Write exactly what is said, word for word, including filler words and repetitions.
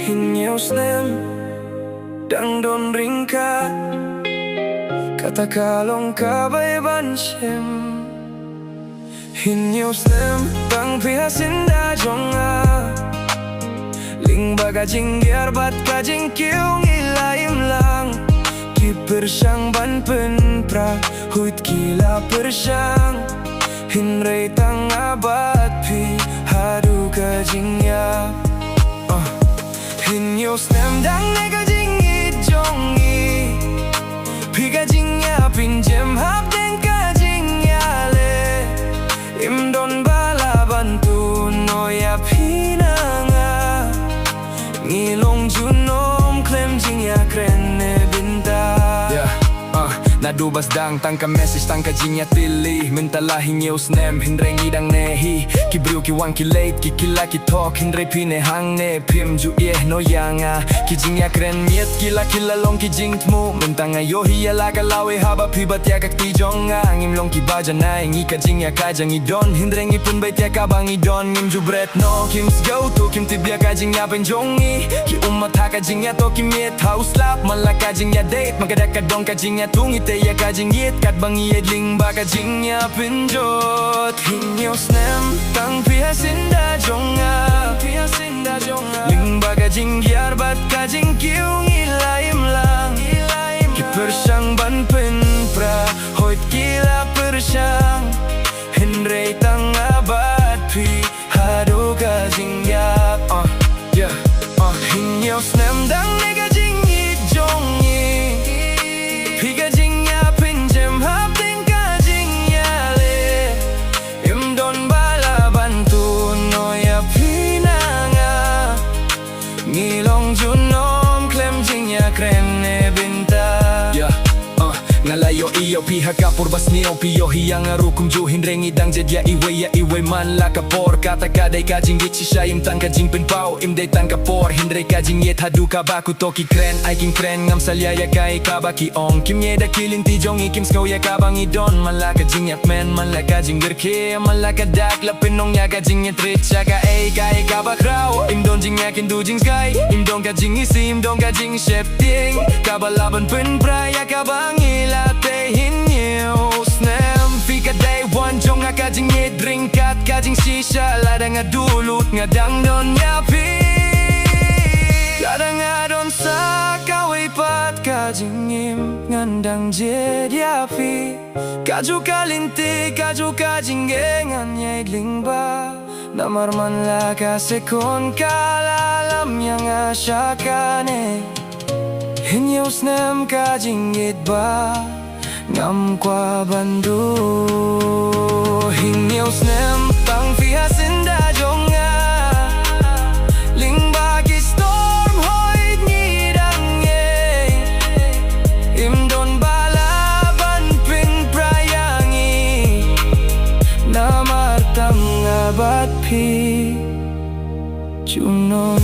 Hynñiew snem dang don ryngkat, kata ka long kaba ban shem. Hynñiew snem tang phi ha syndah jong nga, lyngba ka jingïar bad ka jingkiew ngi la im lang. Ki pyrshang ban pynpra, hoid ki la pyrshang, hynrei tang nga bad phi haduh ka jingïap. Ah. Hynñiew snem dang ne ka jingïeit jong ngi, phi ka jingïap, pynjem hapdeng ka jingïaleh. Im don ba lah ban tuh noh ïa phi na nga, ngi long junom khlem jingïakren ne bynta. Yeah, uh, naduh ba sdang tang ka message, tang ka jingïatylli. Mynta la hynñiew snem hynrei ngi dang ne hi. Ki briew ki wan ki leit, ki kylla ki thok, hynrei phi ne hangne phim ju ïeh noh ïa nga. Ki jingïakren miet ki la, ki la long ki jingthmu. Mynta nga ïohi ïa la ka lawei haba phi bat ïa ka kti jong nga. Ngim long kiba janai, ngi ka jingïakajia ngi don, hynrei ngi pynbeit ïa kaba ngi don. Ngim ju bret noh, kim sngewthuh, kim tip ïa ka jingïapyndem jong ngi. Ki ummat ha ka jingïatoh, ki miet ha u slap. Man la ka jingïadei, man ka dak ka dong ka jingïatung, ite ïa ka jingïeit katba ngi ïeit lyngba ka jingïapynjot. Hynñiew snem tang phi ha syndah jong nga, phi ha syndah jong nga. Lyngba ka jingïar bad ka jingkiew ngi la im lang. Ki pyrshang ban pynpra, hoid ki la pyrshang, hynrei tang nga bad phi haduh ka jingïap. Uh, yeah, uh. Hynñiew snem dang ne ka jingïeit jong ngi, phi ka jingïapyndem hapdeng ka jingïaleh. Im don ba lah ban tuh noh ïa phi na nga, ngi long junom khlem jingïakren ne bynta. Yeah, uh, nga la ïohi ïa phi ha ka por ba sniew, phi ïohi ïa nga ruh kumjuh, hynrei ngi dang jait ïa iwei ïa iwei. Man la ka por, kata ka dei ka jingïeit shisha. Im tang ka jingpynpaw, im dei tang ka por, hynrei ka jingïeit haduh kaba kut to ki kren, ai kin kren, ngam salia ïa kaei kaba ki ong. Kim ïeit da ki lynti jong ngi, kim sngew ïa kaba ngi don. Man la ka jingïakmen, man la ka jingrkhie, man la ka dak la pynong ïa ka jingïatrit sha kaei kaei kaba khraw. Im don jingïakynduh jingskai, im don ka jingisih, im don ka jingsheptieng kaba lah ban pynpra ïa kaba ngi la tei. Hynñiew snem phi ka dei wan jong nga, ka jingïeit ryngkat ka jingshisha. Lada nga duh lut nga dang don ïa phi, lada nga don sa kawei pat ka jingim, ngan dang jied ïa phi. Kajuh ka lynti, kajuh ka jingeh ngan ïai lyngba. Namar man la ka sekon ka la lam ïa nga sha kane. Hynñiew snem ka jingïeit ba ngam kwah ban duh. Hynñiew snem tang phi ha syndah jong nga, lyngba ki storm hoid ngi dang ïeit. Im don ba lah ban pynpra ïa ngi, namar tang nga bad phi junom